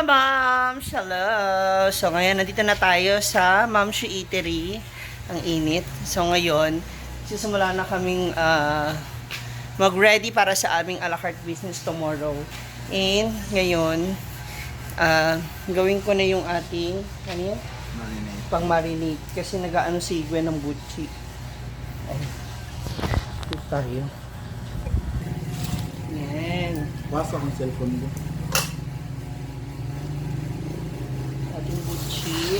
Ma'am! Hello! So, ngayon, nandito na tayo sa Ma'am Shu Eatery. Ang init. So, ngayon, sisimula na kaming mag-ready para sa aming a la carte business tomorrow. And, ngayon, gawin ko na yung ating, ano yan? Marinate. Pang-marinate. Kasi nag-ano si Gwen ng butchi. Ay. Ito tayo. Yan. Basa ang cellphone ko. Ating butchi.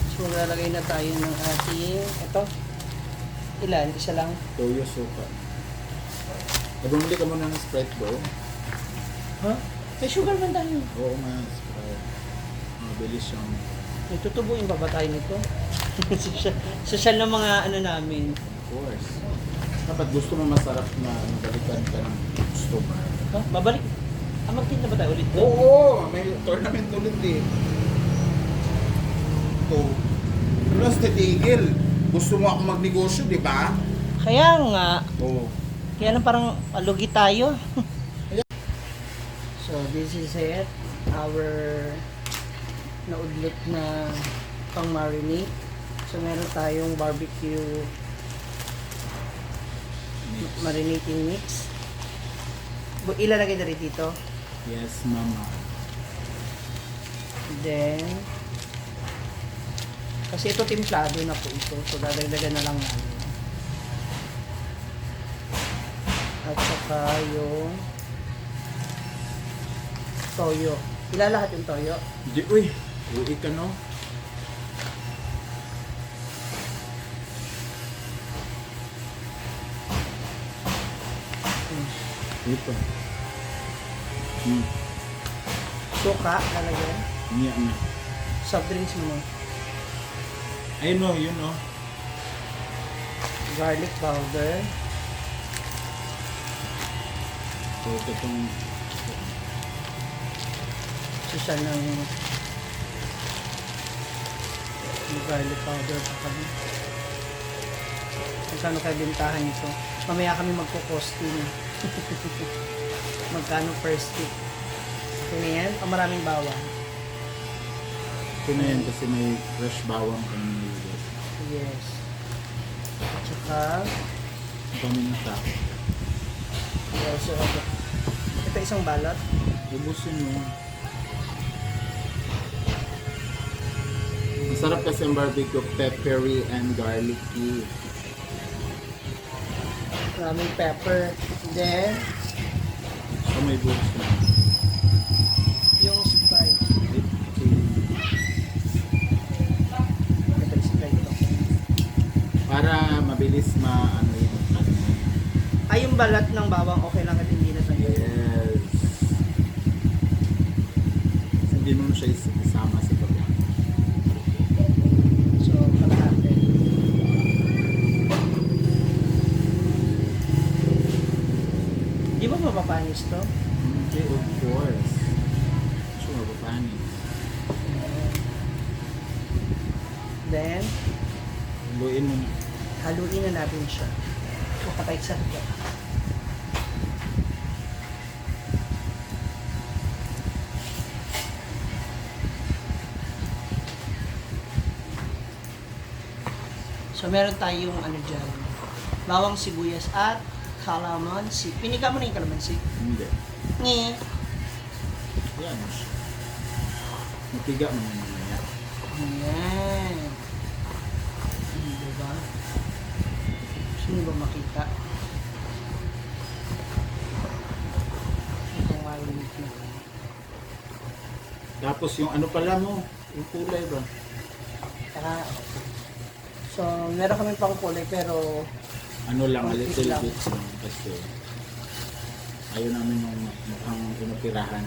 So, maglalagay na tayo ng ating, ito. Ilan? Isa lang? Toyo suka. Bumili ka muna ng Sprite bro. Ha? May sugar man tayo. Oo nga, Sprite. Mabilis yung... May tutubuin pa ba tayo nito? Social ng mga ano namin. Of course. Dapat gusto mo masarap na balikan ka ng gusto mo. Ha? Babalik? Magtinda ba tayo ulit to? Oo! May tournament ulit eh. Ito. Plus, titigil. Gusto mo ako magnegosyo, di ba? Kaya nga. Oo. Kaya lang parang alugi tayo. So, this is it. Our naudlot na pang-marinate. So, meron tayong barbecue marinating mix. Ilalagay na rin dito. Yes, mama. Then, kasi ito timplado na po ito. So, dadagdagan na lang namin. At saka yung toyo. Ilalahat yung toyo. Di, uy! Uwi ka no? Ito. Suka, lalagyan. Niya na. Soft drinks mo na. Ayun no, yun no. Garlic powder. So, ito itong... Social ng garlic powder pa kami. Magkano kayo bintahan nito? Mamaya kami magko-costing. Magkano per stick? Okay na yan? O maraming bawang? Ito na yan kasi may fresh bawang kami nilagay. Yes. At saka, Paminta. also, ito isang balot. Ubusin mo. Masarap kasi ang barbecue, peppery and garlicky. Maraming pepper. Then, So may buhos na. yung Sprite. Ito yung Sprite to. Para mabilis ano yung ano. Ay, yung balat ng bawang, okay lang at hindi na tayo. Yes. Hindi mo siya isama sa pagkain. So, kalahati. Di ba mapapanis to? Okay, of course. Sure, mapapanis. Then, Luin mo. haluin na natin siya. Kapatay sa ito. So, meron tayong ano dyan. Bawang sibuyas at kalamansi. Piniga mo na yung kalamansi. Hindi. Nge. Yan. Matiga mo na mamaya. Ayan. Diba? Sino ba makita? Itong marinate na. Tapos yung ano pala mo, yung kulay ba? Ah, so, meron kami pang kulay pero Ano lang, a Konti little lang. bit lang kasi ayaw namin yung mukhang pinapirahan.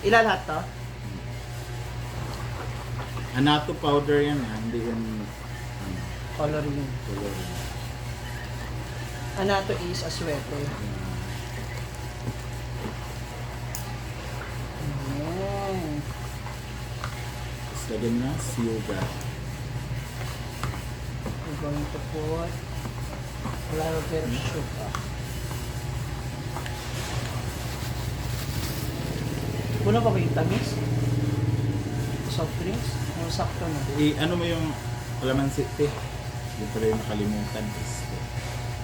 ilan lahat to? Anato powder yan, hindi yung ano, Coloring. color. Anato is aswete. Ayan. Tapos lagyan na siyuga. We're going to put a lot of sugar. Kulang pa ba yung tamis? Soft drinks? O sakto na. Ano mo yung kalamansi, te? Hindi pa rin nakalimutan.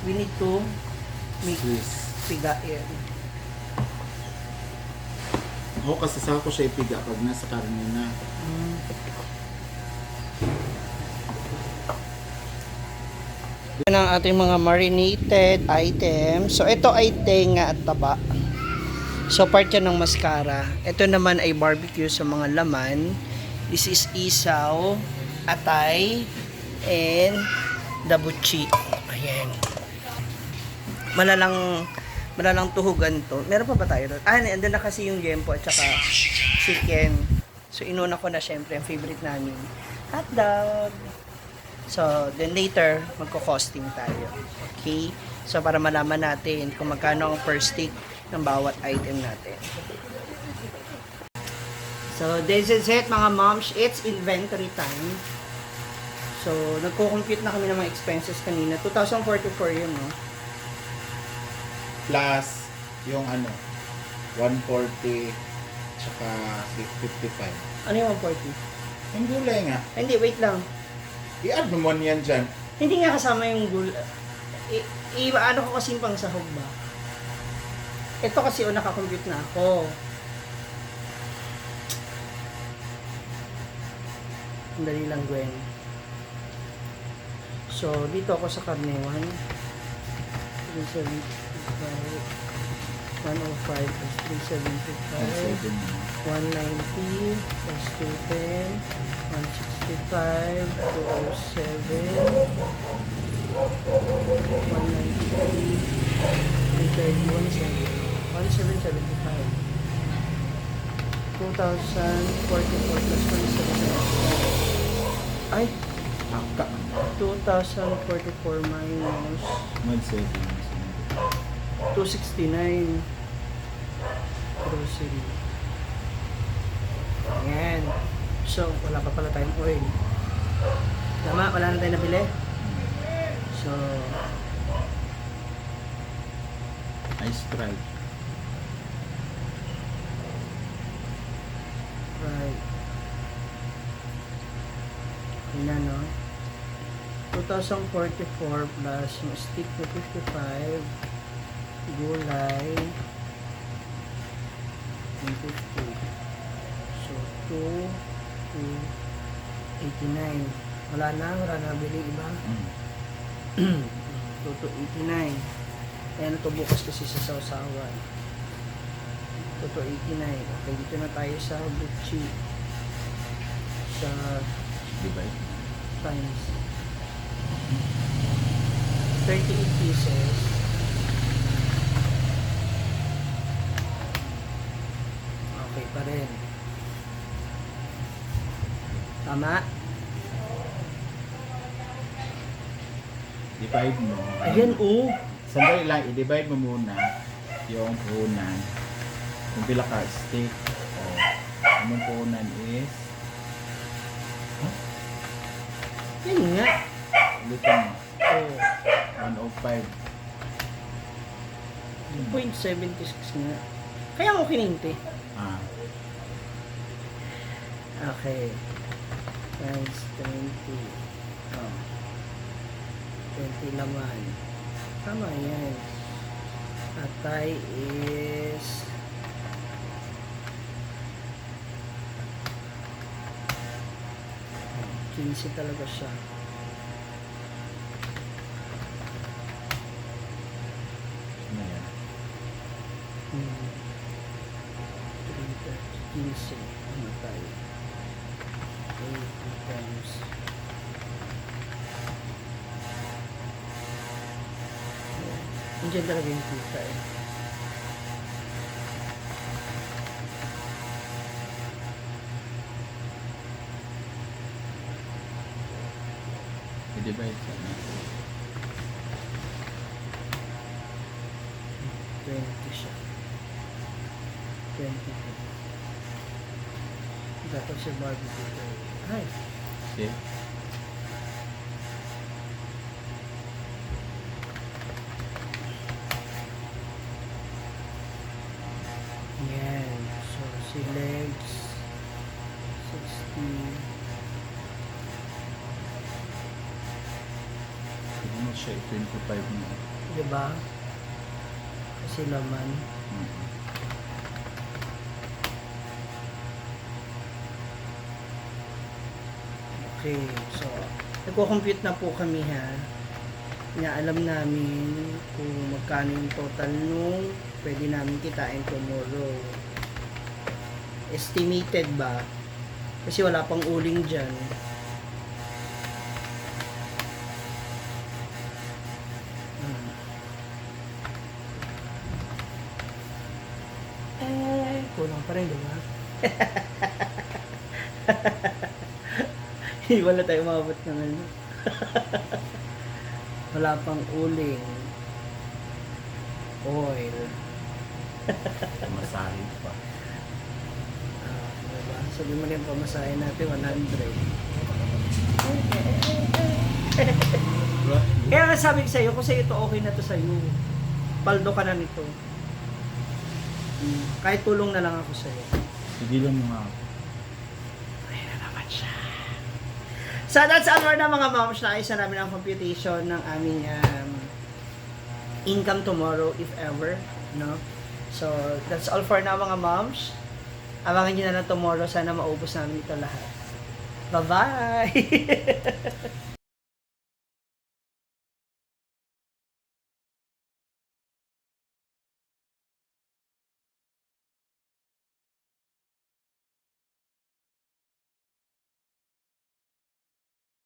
We need to make Swiss. piga yan. Oo, kasi sa ako siya ipiga pag nasa karne na. Yan ang ating mga marinated items. So, ito ay tenga at taba. So, part yan ng mascara. Ito naman ay barbecue sa mga laman. This is isaw, atay, and dabuchi. Ayan. Malalang tuhugan to. Meron pa ba tayo doon? Andun na kasi yung yempo at saka chicken. So, inuna ko na syempre ang favorite namin. Hotdog. So, then later, magko-costing tayo. Okay? So, para malaman natin kung magkano ang per stick ng bawat item natin. So, this is it, mga moms. It's inventory time. So, nagko-compute na kami ng mga expenses kanina. 2,044 yun, no? Plus, yung 140, tsaka 55. Ano yung 140? Yung gulay nga. Hindi, wait lang. I-add mo yan dyan. Hindi nga kasama yung ano ko kasi pang sahog ba? Ito kasi nakakompute na ako. Dali lang, Gwen. So, dito ako sa karne 1. 375. 105 plus 375. 190 plus 210. 165. 207. 193. 1775. 2,044 plus 175. Ay! Aka. 2,044 minus 269. Grocery. Ayan. So, wala pa pala tayong oil. Tama, wala na tayong nabili. So, Ice try. right. Yun na, no? 2,044 plus yung stick na 55. Gulay. 150. So, 2,289. Wala na bili iba. 2,289. Ayan ito bukas kasi sa sausawan. 2,289. Okay, dito na tayo sa buchi. Sa Divide. times 38 pieces. Okay pa rin. Tama? Divide mo. Ayan, oh. Sandali lang, i-divide mo muna yung puhunan. Kung pila ka stick. O, anong puhunan is Yan nga. ulitin mo. Oh, 105. 2.76 nga. Kaya mo kininti. Ah, Okay. Times 20. Oh. 20 laman. Tama yan. Atay is 15 talaga siya. ano yan? 15. Ano tayo? 80 times. Nandiyan talaga yung kita eh. I-divide sa ano? 20 siya. 20. Dapat siya barbecue. Ay, Okay. yan. So, Si legs, 60. Hindi mo siya 25 na. Diba? Kasi laman. Okay, so nagko-compute na po kami ha. Inaalam namin kung magkano yung total nung pwede namin kitain tomorrow. Estimated ba? Kasi wala pang uling dyan. Kulang pa rin, di ba? Hindi wala tayo mabot ng ano. Wala pang uling. Oil. Masahin pa. Diba? Sabi mo na yung pamasahin natin, 100. Kaya nga sabi ko sa'yo, kung sa'yo ito okay na to sa'yo. Paldo ka na nito. Kahit tulong na lang ako sa'yo. Sigilan mo nga ako. Ayun na naman siya. So that's all for na mga moms. Naayos na namin ang computation ng aming income tomorrow if ever. No? So that's all for now mga moms. Abangan nyo na lang tomorrow. Sana maubos namin ito lahat. Bye-bye!